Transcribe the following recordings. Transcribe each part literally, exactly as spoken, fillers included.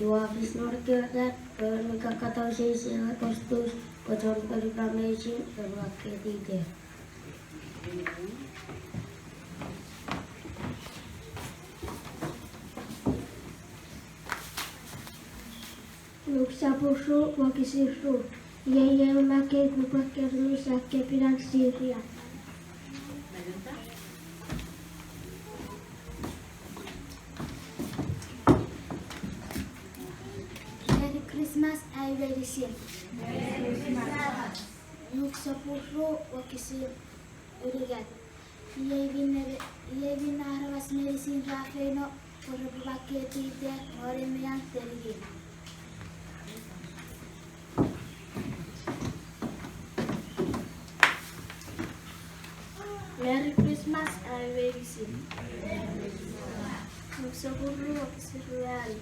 Ua fis non kewe ran, pwe mi kakatau sise kostus, pwe chon ponu pa meinisin, pwe ua ketite. Luk sopun ru wokisin ru. Iei eu makkei pwe pwan keran mi sa kepinan Siria. Merry Christmas, ami meinisin. Luk sopun ru wokisin unungat. Iei mi ne-, iei mi aramas meinisin ra feino, pwe repwe pwan ketite non ewe meang telinimw. Merry Christmas, ami meinisin. Luk sopun ru wokisin ruanu.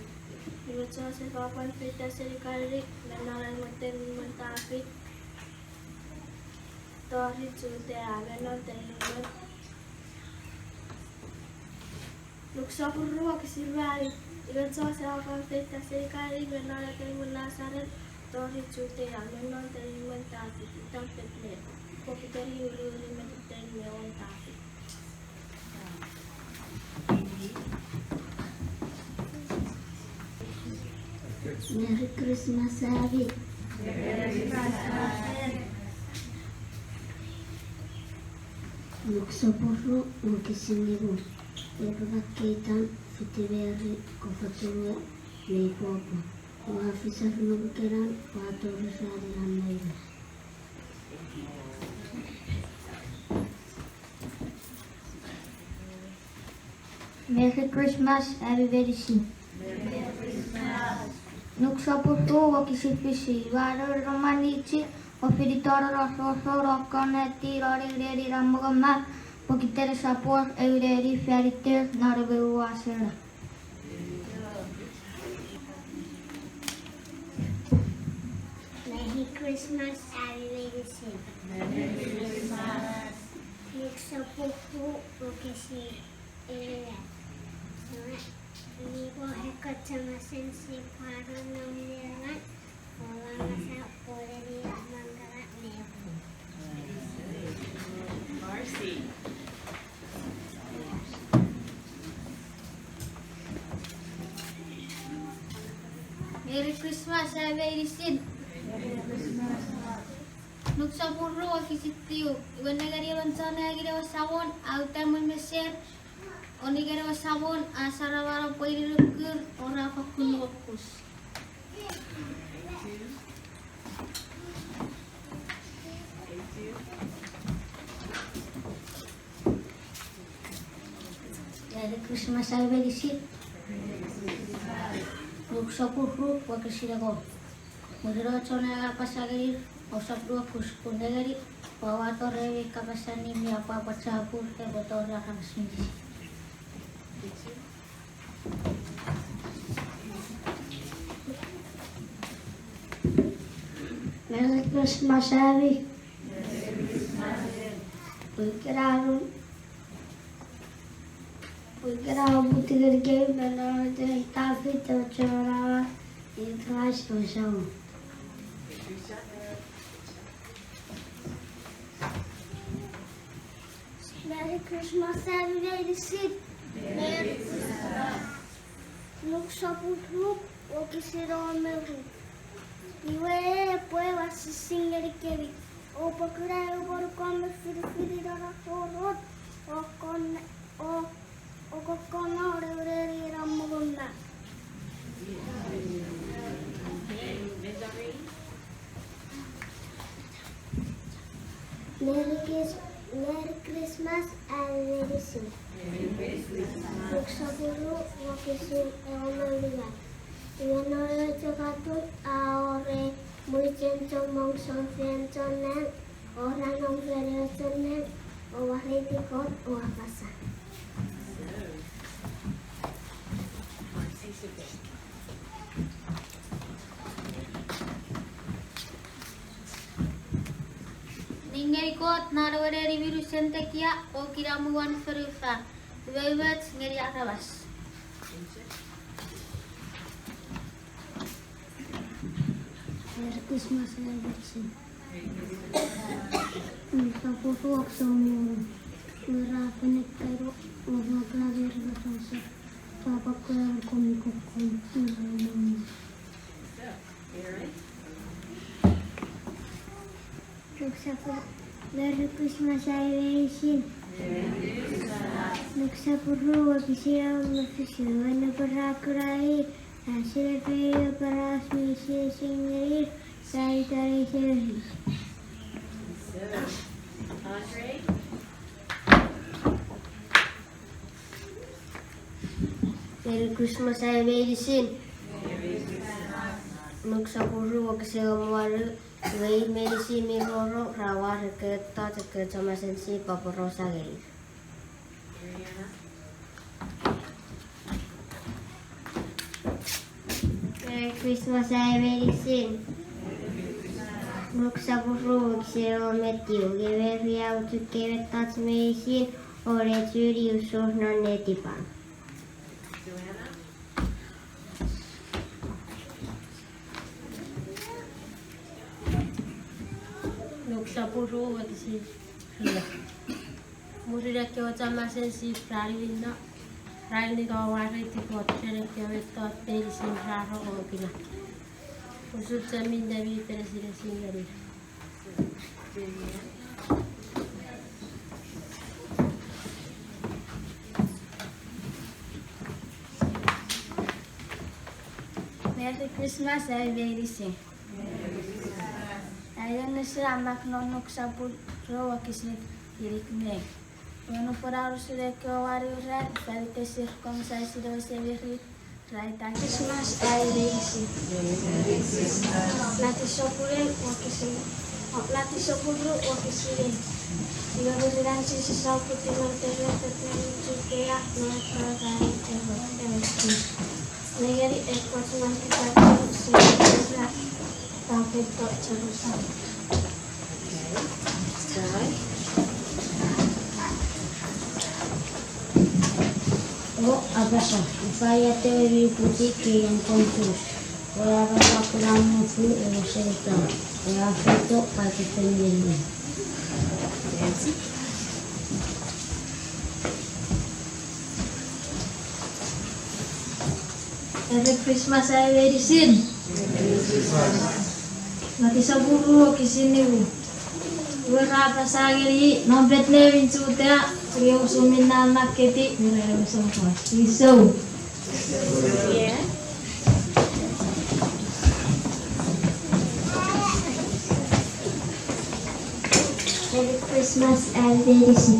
Iwe Joseph a pwan feita seni Galili, me non ewe mwen telinimwen Tafit, tori Jutea, me non telinimwen Luk sopun ru wokisin ruanu. Iwe Joseph a pwan feita seni Galili me non ewe telinimwen Nasaret, tori Jutea, me non telinimwen Tafit, itan Bethlehem, pokiten i ururi me tettenin ewe Tafit. Merry Christmas, ami. Luk sopun ru wokisin nimu. Epwe makkei itan fiti Meri, kofotuwe, me ipuopuo. Ua fisar non kenan, ua tori ran ina meinisin. Merry Christmas, ami meinisin. Luk sopun ru wokisin fisi. Iwe a nour non mwan Ijip o finito non osoroson o kon netipan ewe nenien mongo mwan, pokiten esap wor ew neni fan iter non ewe uasena. Merry Christmas, ami meinisin. Luk sopun ru wokisin unungat. Iwe ekkoch amasen sipwe nom non nenian, o apasa pwe nenian mangala me pung. Merry Christmas, ami meinisin. Luk sopun ru wokisin tiu. Iwe nengeni emon chon nang ngeni ewe Samon a uta mwen meser, o nengeni ewe Samon a saramano pwe i nukur, o ra fokkun nuokus. Merry Christmas, ami meinisin. Luk sopun ru wokisin engon. Mwirin ewe chon nang a apasa ngenir, ousap nuokus, pun nengeni, ua uwato remi kapas allim mi apwapwa chapur epwe tori aramas meinisin. Merry Christmas, ami. Pwii kena, pwii kena, uputiw ngenikemi me non ewe Tafit ewe chon awa, Kraist ewe Samon. Merry Christmas, ami meinisin. Merry Christmas. Luk sopun ruk, wokisin engon me ru. Iwe epwe ua sising ngenikemi, oupwe kuna eu monukon me finifinin orot, o kon, o, o kokkono ewe nenien mongo mwan. Merry Chris-, Merry Christmas, ami meinisin. Luk sopun ru, wokisin engon me unungat. Iwe non ewe chok atun a wor mwichen chommong sounfian chon nang, o ra nom ren ewe chon nang, o wareiti Kot, o apasa. Ning ngeni Kot non ewe neni mi unusen tekia o kinamwe won fonufan, umoumoch ngeni aramas. Merry Christmas, Albertson. Nupwen pwuruok somu, ura pwene kairo, ura pwene kairo, papa kura komi kokon, ura mama. Nuksapu, Merry Christmas, ai meinisin. Nuksapu ru wokisin engon me fisu, ena pwara kurai, asile peio paras mi sile singerir, sai tare seris. Merry Christmas, ai meinisin. Nuksapu ru wokisin engon me wanu, iwe meinisin mi roro ra war ekkewe mettoch ekkewe chon masen sip ra aporausa ngenir. Merry Christmas, ai meinisin. Nuksapu ru wokisin engon me tiu, iwe Mary a uchu ekkei mettoch meinisin o ne churi usur non netipan. Nuksapu ru wokisin ru. Mwirin ekkewe chon masen sip ra niwinno, ra niwinno war iti Kot ren ekkewe mettoch meinisin ra rong o kuna. Usun chok minne mi penesinesi ngenir. Merry Christmas, ai meinisin. Ai meinisin a mak non Nuksapu ru wokisin inik me ew. Nupwen a usun ekkewe wanu ran, fan iten sir Kongsai sine we semirit, ra aita Christmas, ai meinisin. Matiu sopun ew wokisin, Matiu sopun ru wokisin ew. Iwe mwirin an Jises a uputiw non tetten Betlehem non Jutea, non ekkewe ran ewe, ewe king. Nengeni, ekkoch non kitachen semirit ra, ra feito Jerusalem. O apasa, ifa atewe mi uputiw keian kon Jus? O apasa, kuna mufu ewe Setan, o a feito paipen ngeni. Merry Christmas, ai meinisin. Matiu sopun ru wokisin nimu. Iwe ra apasa ngeni, non Betlehemin Jutea, pwe usun minne a makketiw, mwirin ewe soufos. Kinisou. Merry Christmas, ai meinisin.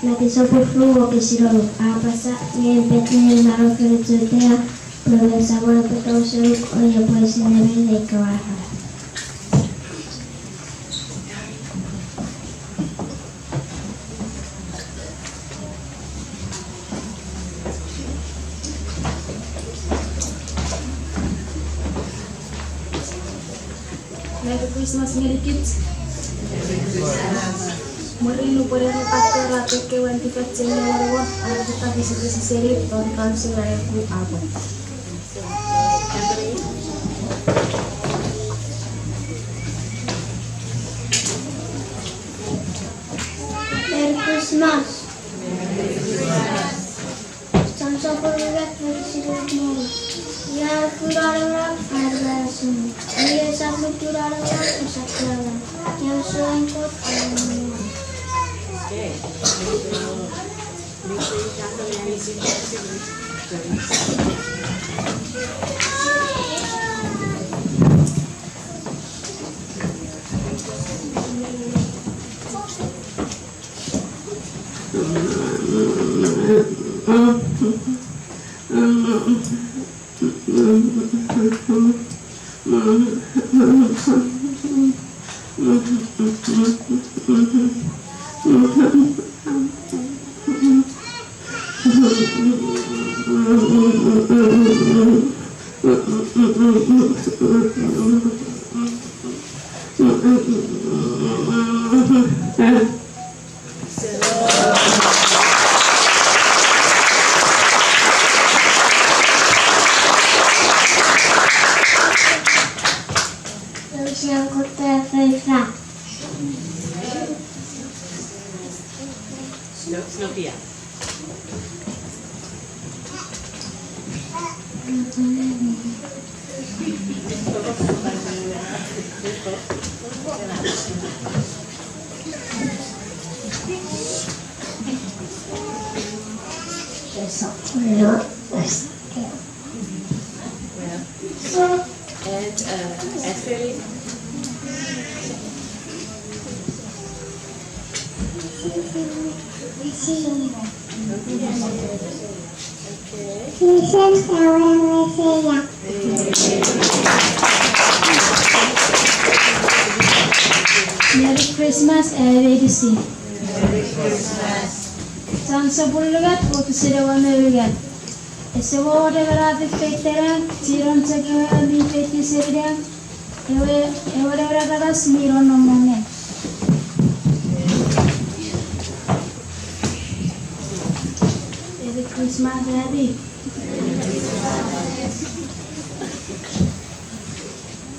Matiu sopun ru wokisin wonu, a apasa, nge en Betlehem non ewe fonu Jutea, pwe ewe Samon epwe tou senuk o epwe sinei met kewe aramas. Merry Christmas ngenikich. Mwirin nupwen ewe pator a pekewan tipachem me wonewon, a kutta pisipis seni ton kansu ra eku apwe. Merry Christmas. Jon sopun unungat wokisin unungat me wonu. Ia a kuna nongonong, a kuna nongonong. Ia esap nuku nongonong, esap kuna nongonong. Ia usun Kot a nongonong. Sophia. And, uh, Ashley? Okay. Merry Christmas, everybody. John sopun unungat, wokisin ewe me unungat. Ese wor emon a feifeita nang, chinon chok ewe mi feitiw seni nang, ewe, ewe noun aramas mi nonnom non nang. Merry Christmas, Abby.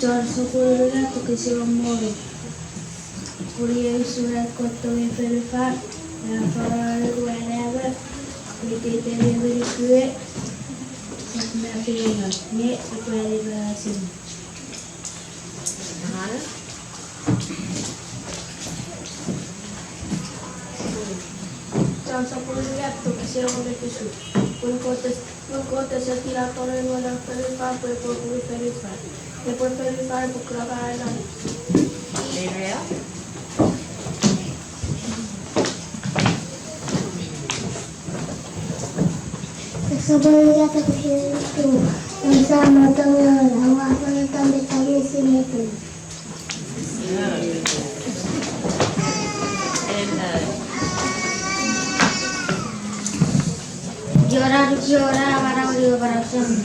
John sopun unungat, wokisin engon me wonu. Pun iei usun an Kot tongei fonufan, a afanafana Noun we Anaemon, pwe iteiten emon mi kukkun, epwe mafeino, nge epwe ani manau seni. John sopun unungat, wokisin engon me fisu. Pun Kot es-, pun Kot ese tinato Noun we Anaemon fonufan pwe epwe pung fonufan. Epwe fonufan epwe kuna manau non. Andrea? Sopun unungat, wokisin engon me tiu. Esa moto nge oua fori tam me tam me sinei pun. Kiora, kiora, mara uri, mara uri.